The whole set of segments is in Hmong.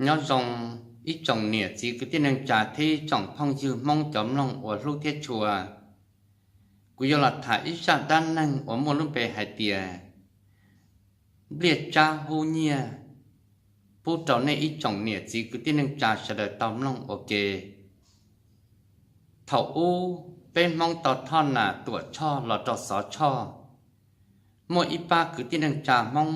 Nyob zoo ib tsoom niam txiv kwv tij neej tsa thiab ib tsoom phooj ywg Hmoob cov mloog uas hlub thiab tshua. Kuv yuav los tham ib zaj dab neeg uas muaj lub npe hais tias Npliaj Tsab hub nyiaj pub rau nej ib tsoom niam txiv kwv tij neej tsa sawv daws tau mloog ua ke. Thaum ub peb Hmoob tau thoj nam Tuam Tshoj los rau Xov Tshoj, muaj ib pab kwv tij neej tsa Hmoob,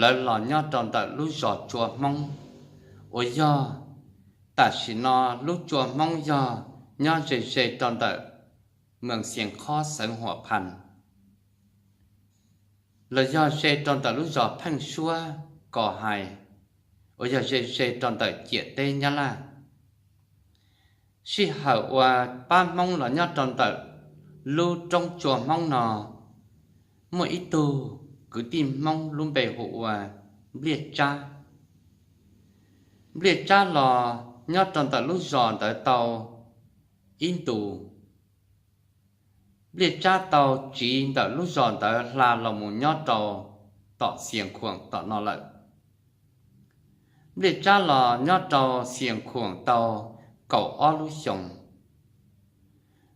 lawv los nyob rau ntawm lub zos Tsua Hmoob, uas yog tam sim no lub Tsua Hmoob yog nyob ze ze rau ntawm Moos Xias Khob xeev Huam Phas, los yog ze rau ntawm lub zos Pheej Suab Kos Hais, uas yog ze ze rau ntawm ciam teb Nyab Laj. Sij hawm uas pab Hmoob los nyob rau ntawm lub roob Tsua Hmoob no, muaj ib tug kwv tij Hmoob lub npe hu ua Npliaj Tsab. Npliaj Tsab los nyob rau ntawm lub zos ntawd tau ib ntus. Npliaj Tsab tau tsiv ntawm lub zos ntawd hla los mus nyob rau tom Xias Khuam tom no lawm. Npliaj Tsab los nyob rau Xias Khuam tau kaum ob lub xyoos.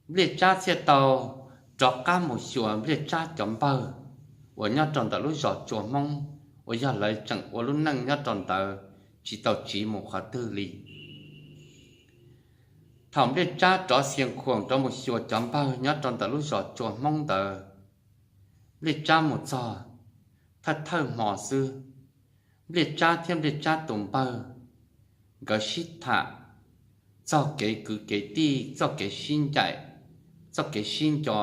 Npliaj Tsab thiaj tau rov qab mus xyuas Npliaj Tsab cov npawg uas nyob rau ntawm lub zos Tsua Hmoob, uas yog lawv tseem ua lub neej nyob rau ntawd tsis tau tsiv mus qhov twg li. Thaum Npliaj Tsab rov Xias Khuam rov mus xyuas cov npawg nyob rau ntawm lub zos Tsua Hmoob ntawd, Npliaj Tsab mus txog thawj thawj hmo xwb, Npliaj Tsab thiab Npliaj Tsab tus npawg nkawd sib tham txog kev kwv kev tij, txoj kev sib ncaim, txoj kev sib nco,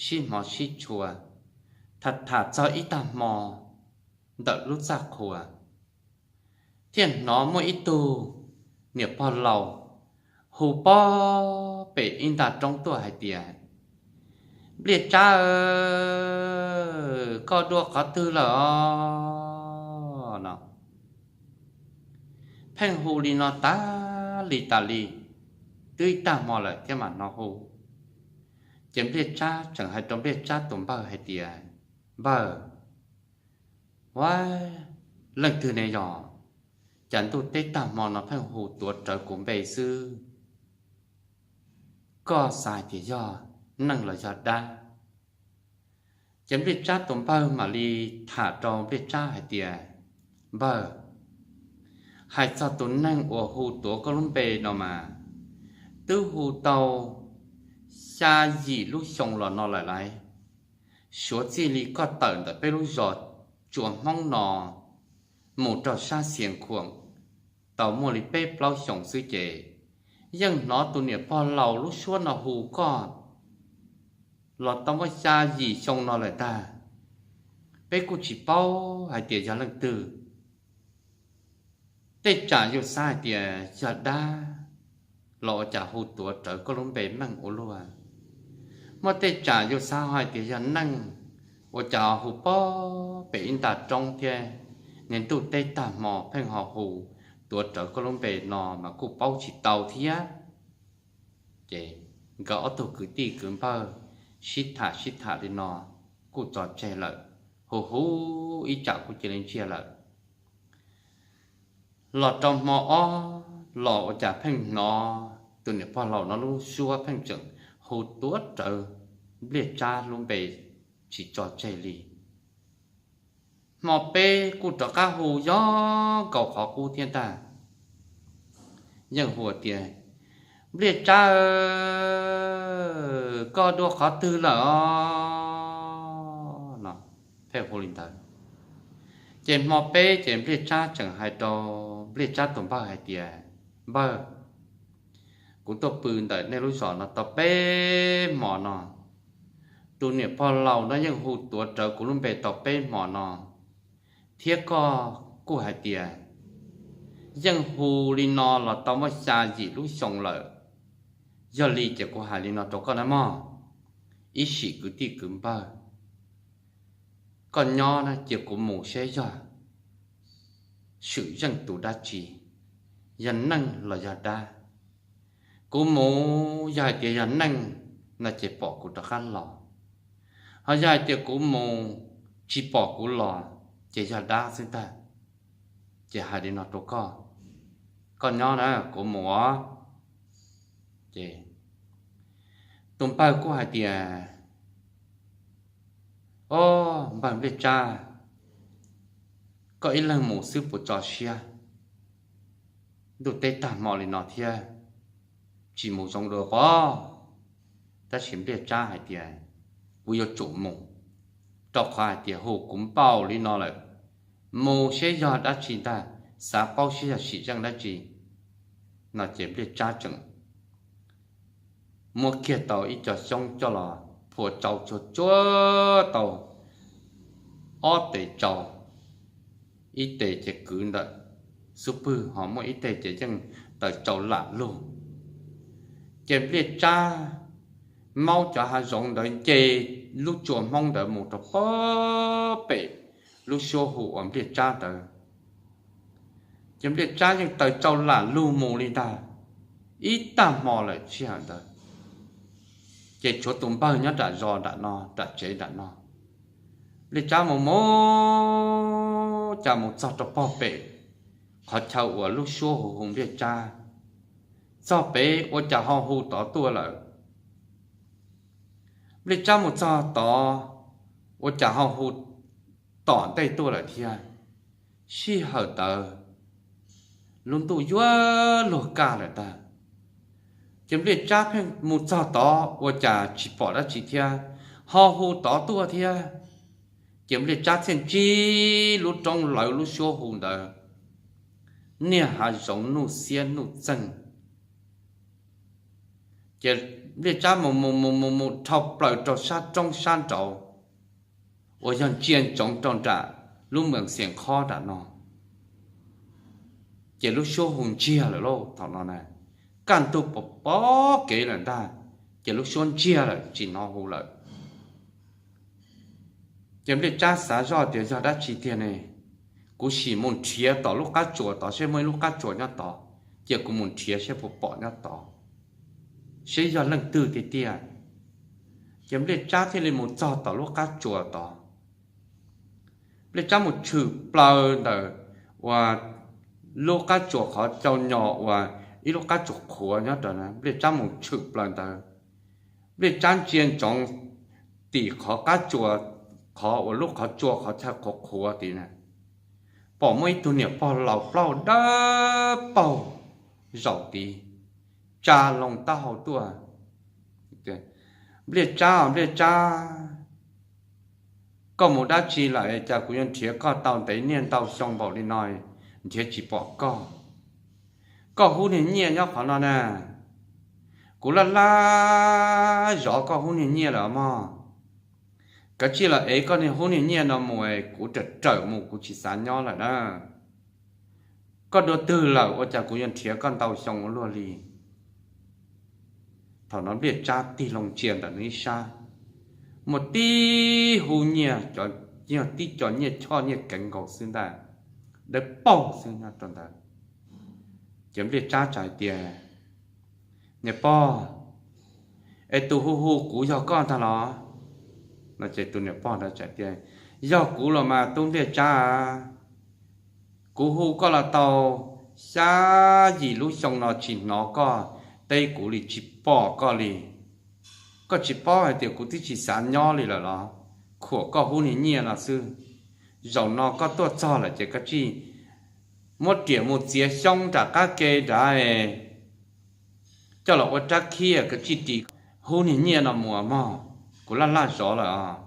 sib hmov sib tshua, tham tham txog ib tag hmo ntawm lub txaj qhua, thiaj hnov muaj ib tug niam pog laus hu pob pem ib nta roob tuaj hais tias, Npliaj Tsab, koj dua qhov twg lawm os? No pheej hu li no tas li tas li, twb ib tag hmo lawm thiab mam hnov hu. Ces Npliaj Tsab tseem hais rau Npliaj Tsab tus npawg hais tias, Npawg, ua leej twg ne yog? Cas ntuj teb tag hmo no pheej hu tuav rawv kuv npe xwb? Koj xav hais tias yog neeg los yog dab? Ces Npliaj Tsab tus npawg mam li tham rau Npliaj Tsab hais tias, Npawg, hais txog tus neeg uas hu tuav koj lub npe no mas, twb hu tau xya yim lub xyoo los no lawm lauj. Suav txij li koj tawm ntawm peb lub zos Tsua Hmoob no mus rau sab Xias Khuam tau muaj li peb plaub xyoos xwb ces, yeej hnov tus niam pog laus lub suab no hu koj los tau muaj xya yim xyoo no lawm ntag. Peb kuj tsis paub hais tias yog leej twg. Tej tsam yus xav hais tias yog dab los ua cas hu tuav rawv koj lub npe meej ua luaj. Muaj tej tsam yus xav hais tias yog neeg, ua cas ho hu pob pem ib nta roob thiab, niag ntuj teb tag hmo pheej ho hu tuav rawv koj lub npe no mas kuj paub tsis tau thiab. Ces nkawd ob tug kwv tij kwv npawg sib tham sib tham li no kuj tso tseg lawm, hu hu ib tsam kuj cia li ntsiag lawm. Los rau hmo ob los ua cas pheej hnov tus niam pog laus no lub suab pheej tseem hu tuav rawv Npliaj Tsab lub npe tsis tso tseg li. Hmo peb kuj rov qab hu yog nkaus qhov qub thiab ntag. Yeej hu tias, Npliaj Tsab, koj dua qhov twg lawm os? No pheej hu li ntawd. Ces hmo peb ces Npliaj Tsab tseem hais rau Npliaj Tsab tus npawg hais tias, Npawg, kuv tuaj pw ntawm nej lub zos no tau peb hmo no, tus niam pog laus no yeej hu tuav rawv kuv lub npe tau peb hmo no, thiab koj kuj hais tias yeej hu li no los tau muaj xya yim lub xyoo lawm. Yog li ces kuv hais li no rau koj na mog, ib sim kwv tij kwv npawg, koj nyob na cia kuv mus seb yog swm zeej tus dab tsi, yog neeg los yog dab. Kuv mus yog hais tias yog neeg no ces pom kuv rov qab los, ho yog hais tias kuv mus tsis pom kuv los ces yog dab xwb ntag. Ces hais li no rau koj, Koj nyob na, kuv mus os. Ces tus npawg kuj hais tias, O, npawg Npliaj Tsab, koj ib leeg mus xwb puas tso siab? Ntuj teb tag hmo li no thiab, tsis mus zoo dua pob. Tab sis Npliaj Tsab hais tias, Kuv yuav tsum mus, rau qhov hais tias hu kuv npaum li no lawm, mus seb yog dab tsi ntag, xav paub seb yog sim zeej dab tsi. No ces Npliaj Tsab tseem muab kiag tau ib co xyoob coj los phua tsau tsuag tsuag tau ob tes tsau, ib tes ces kwv ntawm xub pwg, ho muaj ib teg ces yeej taws tsau lam lug. Ces Npliaj Tsab maub cov hav zoov ntawd nce lub tsua Hmoob ntawd mus rau pem lub suab hu uas Npliaj Tsab ntawd. Ces Npliaj Tsab yeej taws tsau lam lug mus li ntag, ib tag hmo lawm sij hawm ntawd. Ces tshuav tus npawg nyob nram zos nram no, nram tsev nram no. Npliaj Tsab mus mus cas mus txog rau pog pem qhov chaw uas lub suab hu hu Npliaj Tsab, txog pem ua cas ho hu tod tuaj lawm. Npliaj Tsab mus txog tod ua cas ho hu tom ntej tuaj lawm thiab. Sij hawm ntawd lub ntuj yuav luag kaj lawm ntag. Ces Npliaj Tsab pheej mus txog tod ua cas tsis pom dab tsi thiab, ho hu tod tuaj thiab. Ces Npliaj Tsab thiaj ntsib lub roob lawv lub suab hu ntawd, niaj hav zoov nuj xiab nuj txeeg. Ces Npliaj Tsab mus mus mus mus mus dhau plaws rau sab roob sab nraud uas yog ntsia ntsoov rau nram lub moos Xias Khob nram no. Ces lub suab hu ntsiag lawm lauj. Thaum no na, kaj ntug pom pom kev lawm ntag, ces lub suab ntsiag lawm tsis hnov hu lawm. Ces Npliaj Tsab xav zoj tias yog dab tsi tiag ne, kuv sim mus nrhiav tom lub qab tsuas tod seb muaj ib lub qab tsuas nyob tod, ces kuv mus nrhiav seb puas pom nyob tod, seb yog leej twg tiag tiag. Ces Npliaj Tsab thiaj li mus txog tom lub qab tsuas tod. Npliaj Tsab mus tshwm plaws ntawm uas lub qab tsuas qhov cau nyos uas ib lub qab tsuas qhuav nyob rau na, Npliaj Tsab mus tshwm plaws ntawd. Npliaj Tsab ntsia ntsoov tim qhov qab tsuas, qhov uas lub qhov tsua qhov chaw qhuav qhuav tid na, pom muaj ib tug niam pog laus plaub dawb paug zaum tid, tsa loo taub hau tuaj. Npliaj Tsab, Npliaj Tsab, koj mus dab tsi lawm cas kuv yuav nrhiav koj tau ntev niaj ntau xyoo npaum li no, nrhiav tsis pom koj. Koj hub niag nyiaj nyob qhov no na, kuv laj laj zov koj hub niag nyiaj lawm mog. Kav tsij los ev koj niag hub niag nyiaj no mus, kuv rawm rawm mus kuv tsis xav nyob lawm na. Koj dua twg lawm ua cas kuv yuav nrhiav koj ntau xyoo ua luaj li? Thaum no Npliaj Tsab tig loo ntsia ntawm nws ib sab, muaj tib hub nyiaj, yog tib co nyiaj choj nyiaj keev nkaus xwb ntag, dawb paug xwb nyob rau ntawd. Ces Npliaj Tsab txawm hais tias, Niam pog, es tus hu hu kuv yog koj ntag los? No ces tus niam pog ntawd txawm tias, Yog kuv los mas tub Npliaj Tsab, kuv hu koj los tau xya yim lub xyoo no tsis hnov koj teb kuv li, tsis pom koj li. Koj tsis paub hais tias kuv twb tsis xav nyob li lawm los? Khuam koj hub niag nyiaj no xwb. Zaum no koj tuaj txog lawm ces koj tsij muab riam mus txiav xyoob nram qab ke nrad, coj los ua rab khib, koj tsij ris hub niag nyiaj no mus mog, kuv laj laj zov lawm os.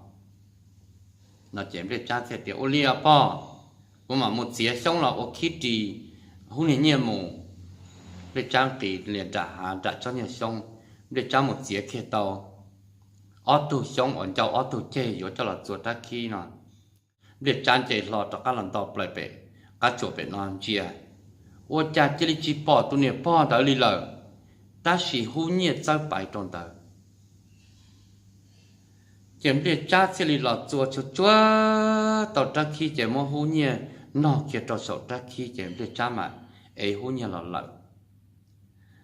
No ces Npliaj Tsab thiaj tias, Ua li os pog, kuv mam mus txiav xyoob los ua khib ris hub niag nyiaj mus. Npliaj Tsab nqis lias nram hav nram tsob niag xyoob, Npliaj Tsab mus txiav kiag tau ob tug xyoob uas ncau ob tug ceg yuav coj los txua rab khib no. Npliaj Tsab nce hlo rov qab los nto plaws pem qab tsuas pem no ntsia, ua cas cia li tsis pom tus niam pog ntawd li lawm, tab sis hub nyiaj txawb paiv rau ntawd. Ces Npliaj Tsab thiaj li los txua tsuag tsuag tau rab khib ces muab hub nyiaj nog kiag rau saum rab khib ces Npliaj Tsab mam ev hub nyiaj los lawm.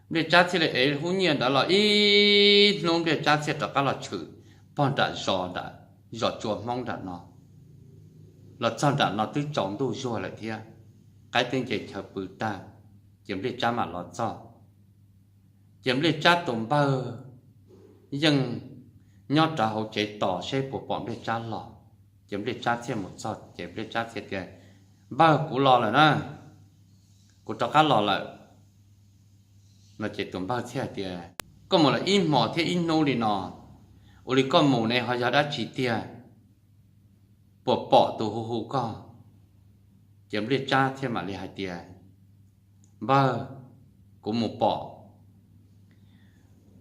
Npliaj Tsab thiaj li ev hub nyiaj ntawd los ib hnub Npliaj Tsab thiaj rov qab los tshwm pog nram zos, zos tsua Hmoob nram no. Los txog nram no twb tsaus ntuj zuag lawm thiab, qaib twb nce chaw pw tag. ces Npliaj Tsab mam los txog. Ces Npliaj Tsab tus npawg yeej nyob rau hauv tsev tos seb puas pom Npliaj Tsab los. Ces Npliaj Tsab thiaj mus txog ces Npliaj Tsab thiaj tias, Npawg, kuv los lawm na, kuv rov qab los lawm. No ces tus npawg thiaj hais tias, Koj mus lawm ib hmos thiab ib hnub li no, ua li koj mus ne ho yog dab tsi tiag? Puas pom tus hu hu koj? Ces Npliaj Tsab thiaj mam li hais tias, Npawg, kuv mus pom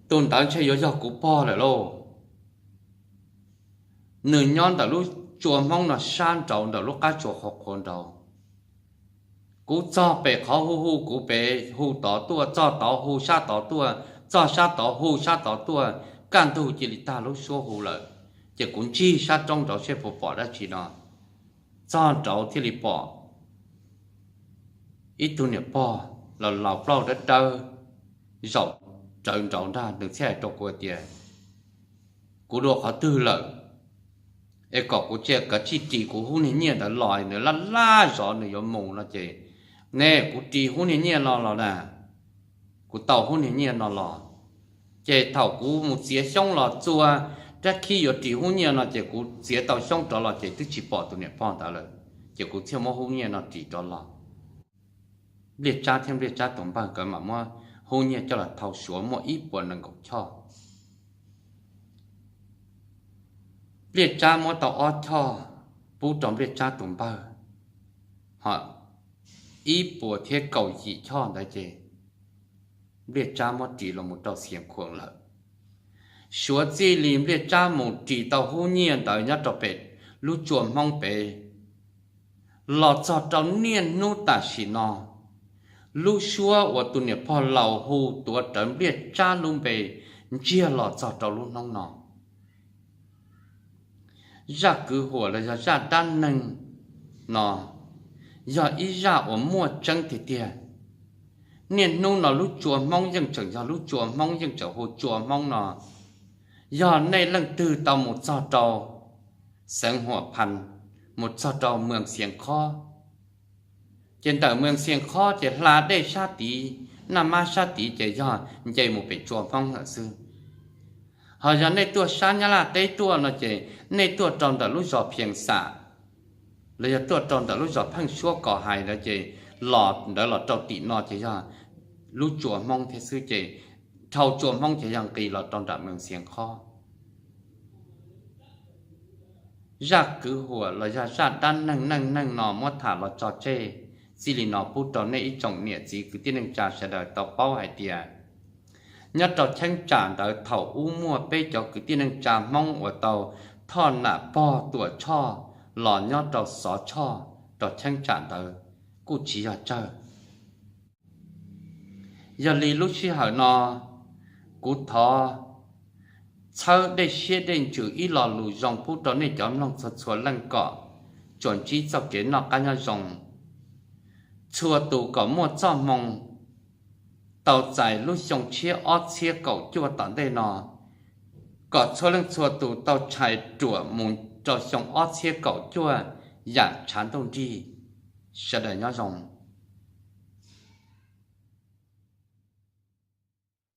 tus ntawd ntshe yuav yog kuv pog lawm lauj. Nws nyob ntawm lub tsua Hmoob no sab nraud ntawm lub qab tsua qhuav qhuav nraud. Kuv txog pem qhov hu hu kuv pem hu tod tuaj, txog tod hu sab tod tuaj, txog sab tod hu sab tod tuaj, kaj ntug cia li tag lub suab hu lawm. Ces kuv ntsig sab roob nraud seb puas pom dab tsi no, txog nraud thiaj li pom ib tug niam pog laus laus plaub dawb dawb zaum rawv nraud ntag. Nws thiaj hais rau kuv tias, Kuv dua qhov twg lawm es kom kuv cia kav tsij ris kuv hub niag nyiaj ntawd los, nws laj laj zov nws yuav mus no ces, ne kuv ris hub niag nyiaj no los na, kuv tau hub niag nyiaj no los. Ces thaum kuv mus txiav xyoob los txua rab khib yuav ris hub nyiaj no ces kuv txiav tau xyoob rov los ces twb tsis pom tus niam pog ntawd lawm, ces kuv thiaj muab hub nyiaj no ris rov los. Npliaj Tsab thiab Npliaj Tsab tus npawg nkawd mam muab hub nyiaj coj los thau suav muaj ib puas nees nkaum choj. Npliaj Tsab muab tau ob choj pub rau Npliaj Tsab tus npawg, ho ib puas thiab kaum yim choj ntawd ces Npliaj Tsab muab ris los mus rau Xiav Khuam lawm. Suav txij li Npliaj Tsab mus ris tau hub nyiaj ntawd nyob rau pem lub tsua Hmoob pem los txog rau niaj hnub tam sim no, lub suab uas tus niam pog laus hu tuav rawv Npliaj Tsab lub npe ntsiag los txog rau lub hnub no. Zaj kwv huam los yog zaj dab neeg no yog ib zaj uas muaj tseeb tiag tiag. Niaj hnub no lub tsua Hmoob yeej tseem yog lub tsua Hmoob, yeej tseem hu tsua Hmoob no, yog nej leej twg tau mus txog rau Xeev Huam Phas, mus txog rau Mws Xiav Khob, ces ntawm Mws Xiav Khob ces hla dej sab tid, Naj Mab sab tid ces yog nce mus pem tsua Hmoob lawm xwb. Ho yog nej tuaj sab Nyab Laj teb tuaj no ces nej tuaj rau ntawm lub zos Phias Xam, los yog tuaj rau ntawm lub zos Pheej Suab Kos Hais ntawd ces los ntawd los rau tim no ces yog lub tsua Hmoob thiab xwb, ces dhau tsua Hmoob ces yog nqis los rau nram Mws Xiav Khob. Zaj kwv huam los yog zaj dab neeg neej neeg no muab tham los tso tseg txij li no pub rau nej ib tsoom niam txiv kwv tij neej tsa sawv daws tau paub hais tias nyob rau cheeb tsam ntawd thaum ub muaj peb cov kwv tij neej tsa Hmoob uas tau thoj nam pog Tuam Tshoj los nyob rau Xov Tshoj rau cheeb tsam ntawd kuj tsis yog tsawg. Yog li lub sij hawm no kuv thov txhawb dej siab dej ntsws ib lo lus zoo pub rau nej cov mloog txhua txhua leej kom tsuas ntsib txoj kev noj qab nyob zoo. Txhua tus kom muaj txoj hmoo tau txais lub xyoo tshiab ob txhiab kaum cuaj tom ntej no, kom txhua leej txhua tus tau tshais ruam mus rau xyoo ob txhiab kaum cuaj yam tshav ntuj nrig. Sawv daws nyob zoo.